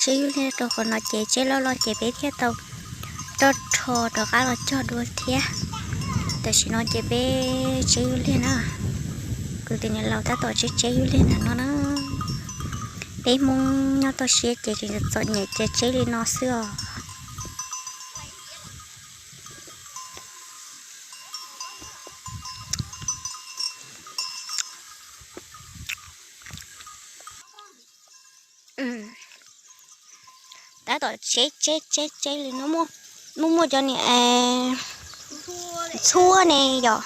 tseb yub liag rau qhov no ces tseb loj loj ces peb thiaj tau roj rho rov qab los cog dua thiab. Tam sim no ces peb tseb yub liag na, kuv tus niam laus tab tom tseb tseb yub liag ntawm no na. Peb Hmoob nyob toj siab ces tseem txom nyem ces tseb li no xwb os. Tab tom tseb tseb tseb tseb li no, muaj muaj cov niag ntxhuab ne yom,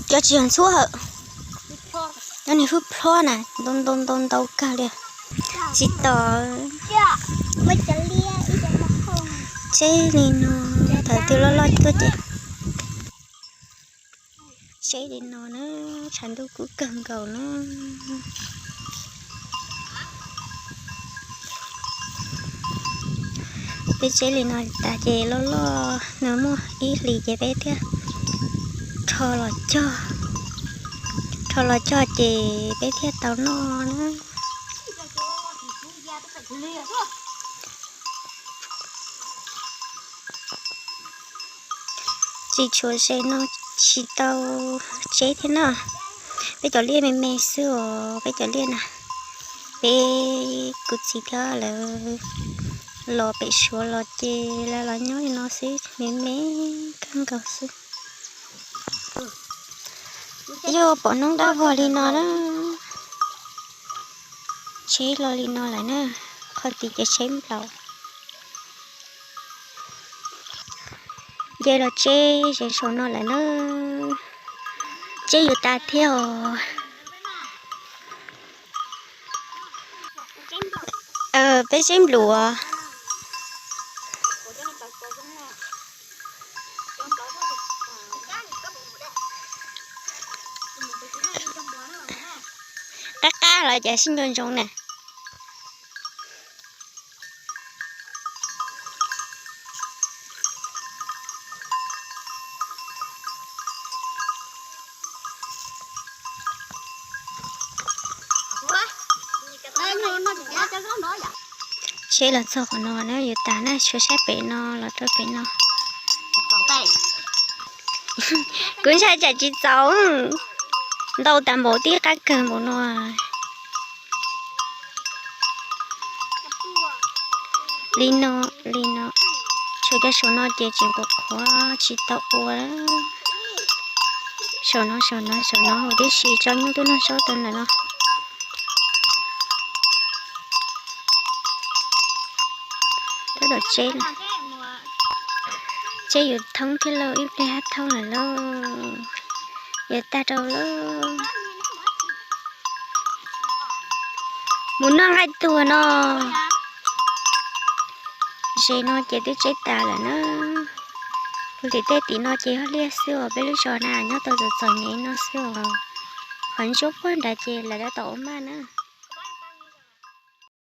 cov tsis yog ntxhuab hawm, cov niag hwj plhob na, ntau ntau ntau ntau kawg li. Tsis tos. Tseb li no, thaum twg loj loj tuaj ces tseb li no na, tshav ntuj kub kawg nkaus na. Peb tseb li no tas ces loj loj no muaj ib hlis ces peb thiaj rho los cog, rho los cog ces peb thiaj tau noj na. Tsis tshuav ze no tsis tau tseb thiab na. Peb cov liaj me me xwb os, peb cov liaj na. Peb kuv txiv thiab lawv los pem Suav los ces lawv los nyob li no xwb, me me kawg nkaus xwb. Yuav pom hnub dab vog li no na. Tseb los li no lawm na, qhov tid ces tseb nplaum. Nce los tseb ze saum no lawm na. Tseb yuav tas thiab os. Peb tseb nplum. Qab qab los cas sib ntsoov ntsoov na. Tseb los txog qhov no na yuav tas na, tshuav sab pem no los rau pem no. Kuv ntshai tsam tsis txaus, ntau tas npaum tib qab kawg npaum no. Li no, li no, tshuav cov saum no ces tseem qhuav qhuav tsis tau ua. Saum no, saum no, saum no huv tib si tso nyuj twb noj zaub tau ntawm no. Tab tom tseb, tseb yuav thoob thiab lauj, ib pliag hab thoob lawm lauj. Yuav tag rau lauj. Mus noj nqaij tuag no. Ze no ces twb tseb tas lawm na. Kuv tim tej tim no ces yog liaj xwb os, peb lub zos na nyob tau txom txom nyem no xwb os. Qhov ntsuab puag nrad ces lawv tab tom ua maj na.